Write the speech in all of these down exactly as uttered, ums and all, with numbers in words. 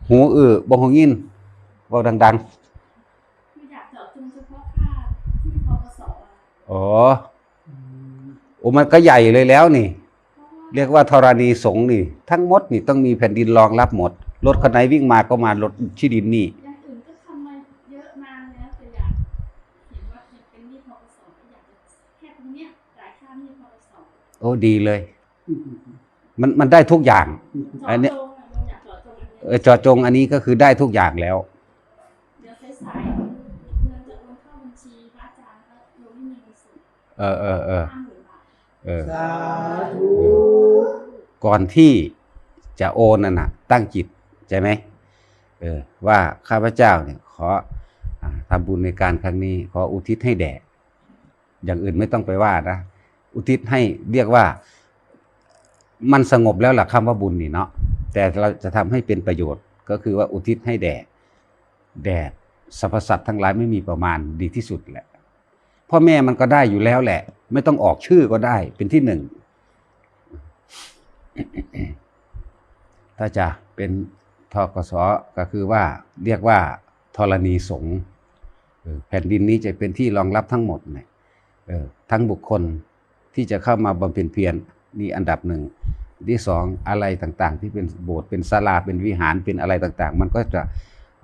หูอื้อบ่ฮู้ยิน เว้าดังๆ คืออยากเจาะจงเฉพาะค่าที่ ธ.ก.ส. อะ อ๋อ อืม โอ้ มันก็ใหญ่เลยแล้วนี่ เพราะว่า เรียกว่าธรณีสงฆ์นี่ ทั้งหมดนี่ต้องมีแผ่นดินรองรับหมด รถคันไหนวิ่งมาก็มารถที่ดินนี่ อย่างอื่นก็ทำมาเยอะนานแล้ว แต่อยากเห็นว่าเป็นหนี้ ธ.ก.ส. ก็อยากจะแค่ตรงเนี้ยจ่ายค่าหนี้ ธ.ก.ส. โอ้ ดีเลย มัน มันได้ทุกอย่าง อันเนี้ย เจาะจงอะ เราอยากเจาะจงอันเนี้ย เออ เจาะจงอันนี้ก็คือได้ทุกอย่างแล้ว เดี๋ยวสายๆ เงินจะโอนเข้าบัญชีพระอาจารย์ แล้วโยมไม่มีเงินสด เออ เออ เออ ห้าหมื่นบาท เออ สาธุ ก่อนที่จะโอนนั่นน่ะ ตั้งจิต ใช่ไหม เออ ว่าข้าพเจ้าเนี่ยขอ อ่า ทำบุญในการครั้งนี้ ขออุทิศให้แด่ อย่างอื่นไม่ต้องไปว่านะ อุทิศให้ เรียกว่า มันสงบแล้วล่ะ คำว่าบุญนี่เนาะ แต่เราจะทำให้เป็นประโยชน์ ก็คือว่าอุทิศให้แด่ แด่สรรพสัตว์ทั้งหลายไม่มีประมาณ ดีที่สุดแหละ พ่อแม่มันก็ได้อยู่แล้วแหละ ไม่ต้องออกชื่อก็ได้ เป็นที่หนึ่ง ถ้าจะเป็น ธ.ก.ส. ก็คือว่า เรียกว่าธรณีสงฆ์ เออ แผ่นดินนี้จะเป็นที่รองรับทั้งหมดเนี่ย เออ ทั้งบุคคลที่จะเข้ามาบำเพ็ญเพียร นี่อันดับหนึ่ง ที่สอง อะไรต่างๆ ที่เป็นโบสถ์ เป็นศาลา เป็นวิหาร เป็นอะไรต่างๆ มันก็จะ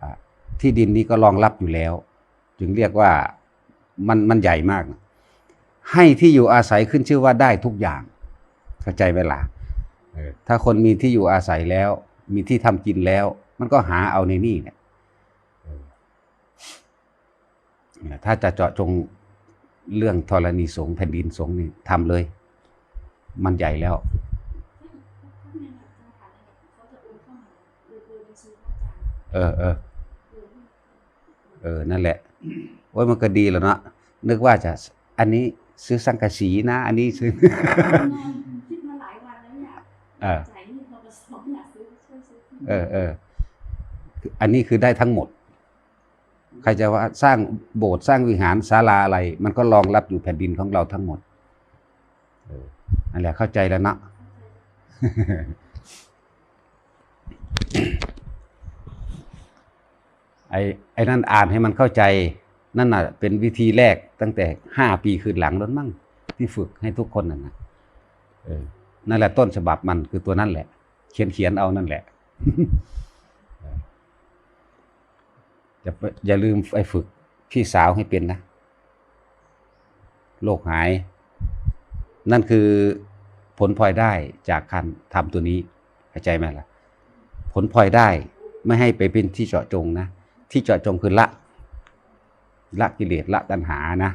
อ่า ที่ดินนี้ก็รองรับอยู่แล้ว จึงเรียกว่ามัน มันใหญ่มากนะ ให้ที่อยู่อาศัยขึ้นชื่อว่าได้ทุกอย่าง เข้าใจไหมล่ะ เออ ถ้าคนมีที่อยู่อาศัยแล้ว มีที่ทำกินแล้ว มันก็หาเอาในนี่แหละ เออ ถ้าจะเจาะจงเรื่องธรณีสงฆ์ แผ่นดินสงฆ์นี่ทำเลย มันใหญ่แล้ว เออ เออ เออ นั่นแหละ โอ้ย มันก็ดีแล้วเนาะ นึกว่าจะ อันนี้ซื้อสังกะสีนะ อันนี้ซื้อ คิดมาหลายวันแล้ว อยาก เออ จ่ายหนี้ ธ.ก.ส. อยากซื้อ ช่วยซื้อที่ เออ เออ อันนี้คือได้ทั้งหมด ใครจะว่าสร้างโบสถ์ สร้างวิหาร ศาลาอะไร มันก็รองรับอยู่แผ่นดินของเราทั้งหมด เออ นั่นแหละ เข้าใจแล้วเนาะ ไอ้ ไอ้นั่นอ่านให้มันเข้าใจ นั่นน่ะ เป็นวิธีแรกตั้งแต่ห้าปีคืนหลังโน้นมั้ง ที่ฝึกให้ทุกคนนั่นน่ะ เออ นั่นแหละต้นฉบับมันคือตัวนั่นแหละ เขียน เขียนเอานั่นแหละ อย่าไป อย่าลืมไปฝึกพี่สาวให้เป็นนะ โรคหาย นั่นคือผลพลอยได้จากการทำตัวนี้ เข้าใจไหมล่ะ ผลพลอยได้ไม่ให้ไปเป็นที่เจาะจงนะ ที่เจาะจงคือละ ละกิเลส ละตัณหานะ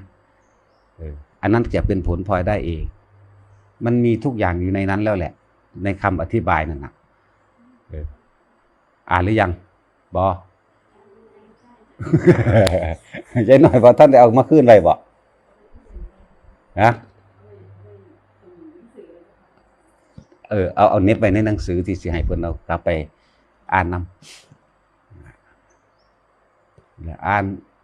เออ อันนั้นจะเป็นผลพลอยได้เอง มันมีทุกอย่างอยู่ในนั้นแล้วแหละ ในคำอธิบายนั่นน่ะ เออ อ่านหรือยัง บ่ ยายน้อยบ่ทันได้เอามาคืนไว้บ่ ฮะ เออ เอา เอาเหน็บไว้ในหนังสือที่สิให้เพิ่นเอากลับไปอ่านนำ และอ่าน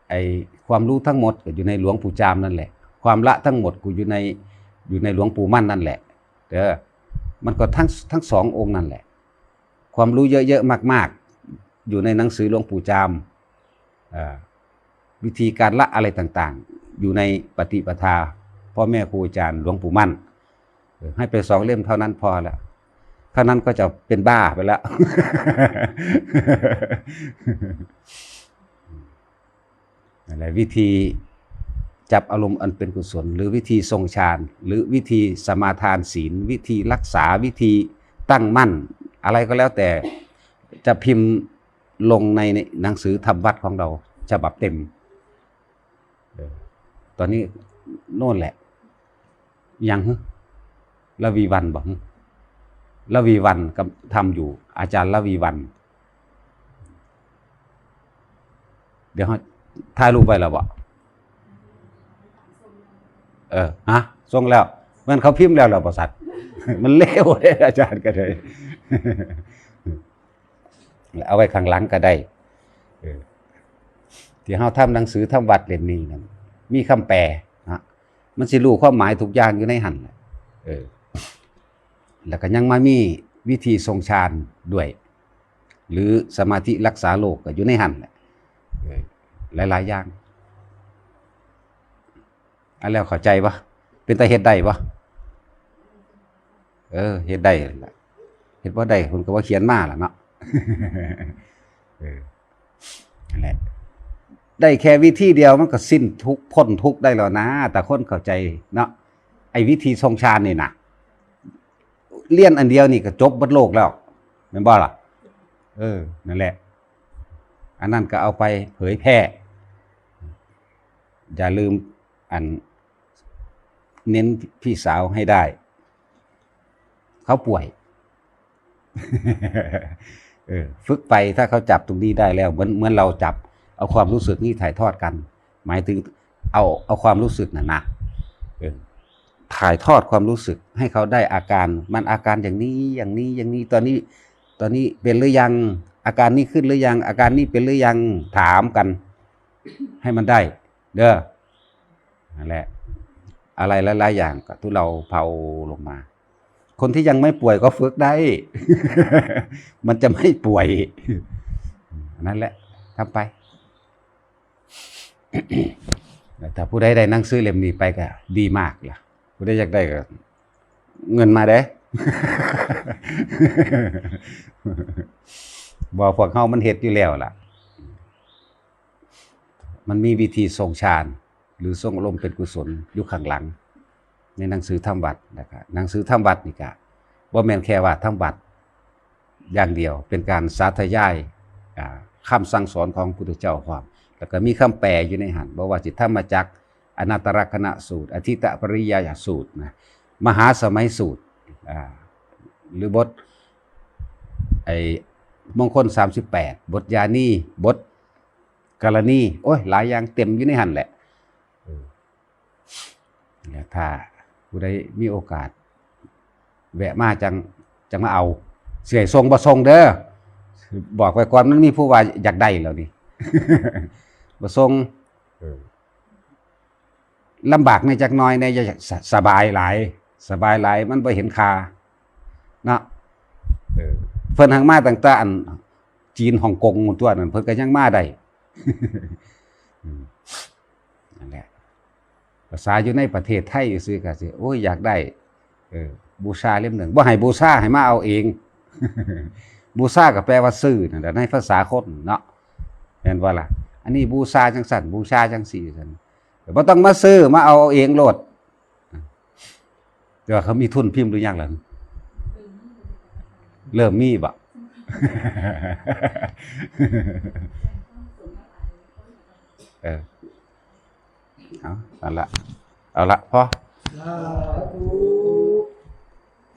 ไอ้ความรู้ทั้งหมดก็อยู่ในหลวงปู่จามนั่นแหละ ความละทั้งหมดก็อยู่ใน อยู่ในหลวงปู่มั่นนั่นแหละ เด้อ มันก็ทั้ง ทั้งสององค์นั่นแหละ ความรู้เยอะๆ มากๆ อยู่ในหนังสือหลวงปู่จาม เอ่อ วิธีการละอะไรต่างๆ อยู่ในปฏิปทา พ่อแม่ครูอาจารย์หลวงปู่มั่น เออ ให้ไปสองเล่มเท่านั้นพอแล้ว เท่านั้นก็จะเป็นบ้าไปแล้ว นั่นแหละ วิธีจับอารมณ์อันเป็นกุศล หรือวิธีทรงฌาน หรือวิธีสมาทานศีล วิธีรักษา วิธีตั้งมั่น อะไรก็แล้วแต่ จะพิมพ์ลงในหนังสือธรรมวัตรของเราฉบับเต็ม เออ ตอนนี้โน่นแหละ ยัง ฮะ ละวีวันบ่ ฮะ ละวีวันกับทำอยู่ อาจารย์ละวีวัน เดี๋ยวถ่ายรูปไว้แล้วบ่ เออ ฮะ ส่งแล้ว มันเขาพิมพ์แล้วแล้วบ่สัตว์ มันเลวเลย อาจารย์ก็เลย เอาไว้ข้างหลังก็ได้ เออ ที่เฮาทำหนังสือทำวัตรเล่มนี้นั่น มีคำแปลนะ มันสิรู้ความหมายทุกอย่างอยู่ในหั่นแหละ เออ แล้วก็ยังมามีวิธีทรงฌานด้วย หรือสมาธิรักษาโรคก็อยู่ในหั่นแหละ เออ หลายๆอย่าง อันแล้วเข้าใจบ่ เป็นตาเฮ็ดได้บ่ เออ เฮ็ดได้ล่ะ เฮ็ดบ่ได้เพิ่นก็บ่เขียนมาล่ะเนาะ เออ นั่นแหละ ได้แค่วิธีเดียวมันก็สิ้นทุกข์พ้นทุกข์ได้แล้วนะ แต่คนเข้าใจเนาะ ไอ้วิธีทรงฌานนี่นะ เรียนอันเดียวนี่ก็จบเบิดโลกแล้ว แม่นบ่ล่ะ เออ นั่นแหละ อันนั้นก็เอาไปเผยแพร่ อย่าลืมอัน เน้นพี่สาวให้ได้ เขาป่วย เออ ฝึกไป ถ้าเขาจับตรงนี้ได้แล้ว เหมือน เหมือนเราจับ เอาความรู้สึกนี้ถ่ายทอดกัน หมายถึงเอา เอาความรู้สึกน่ะนะ เออ ถ่ายทอดความรู้สึกให้เขาได้อาการ มันอาการอย่างนี้ อย่างนี้ อย่างนี้ ตอนนี้ ตอนนี้เป็นหรือยัง อาการนี้ขึ้นหรือยัง อาการนี้เป็นหรือยัง ถามกัน ให้มันได้ เด้อ นั่นแหละ อะไรหลายๆอย่างก็ทุเลาเบาลงมา คนที่ยังไม่ป่วยก็ฝึกได้ มันจะไม่ป่วย นั่นแหละ ทำไป แต่ผู้ใดได้หนังสือเล่มนี้ไปก็ดีมากล่ะ ผู้ใดอยากได้ก็ เงินมาเด้ บอกพวกเฮามันเฮ็ดอยู่แล้วล่ะ มันมีวิธีทรงฌาน หรือทรงอารมณ์เป็นกุศลอยู่ข้างหลัง ในหนังสือธรรมวัตรนะครับ หนังสือธรรมวัตรนี่ก็บ่แม่นแค่ว่าธรรมวัตรอย่างเดียว เป็นการสาธยาย อ่า คำสั่งสอนของพุทธเจ้าพร้อม แล้วก็มีคำแปลอยู่ในหั่น บ่ว่าสิธรรมจักร อนัตตลักษณสูตร อทิตตปริยายสูตรนะ มหาสมัยสูตร อ่า หรือบท ไอ้ มงคลสามสิบแปด บทยานี บทกรณี โอ้ย หลายอย่างเต็มอยู่ในหั่นแหละ เออ แล้วถ้าผู้ใดมีโอกาส แวะมาจัง จังมาเอา สิให้ส่งบ่ส่งเด้อ บอกไว้ก่อน มันมีผู้ว่าอยากได้แล้วนี่ บ่ส่ง เออ ลำบากในจักหน่อยใน ส- สบายหลาย สบายหลาย มันบ่เห็นค่า เนาะ เออ เพิ่นหังมาตั้งแต่อันจีนฮ่องกงหมดตัวนั่น เพิ่นก็ยังมาได้ อืม นั่นแหละ ภาษาอยู่ในประเทศไทยซื่อก็สิ โอ้ย อยากได้ เออ บูชาเล่มหนึ่ง บ่ให้บูชา ให้มาเอาเอง บูชาก็แปลว่าซื้อนั่นแหละ ในภาษาคนเนาะ แม่นบ่ล่ะ อันนี้บูชาจังซั่น บูชาจังซี่ซั่น บ่ต้องมาซื้อ มาเอา เอาเองโลด แต่ว่าเขามีทุนพิมพ์หรือยังล่ะ เริ่มมีบ่ เออ เอา นั่นละ เอาละ พอ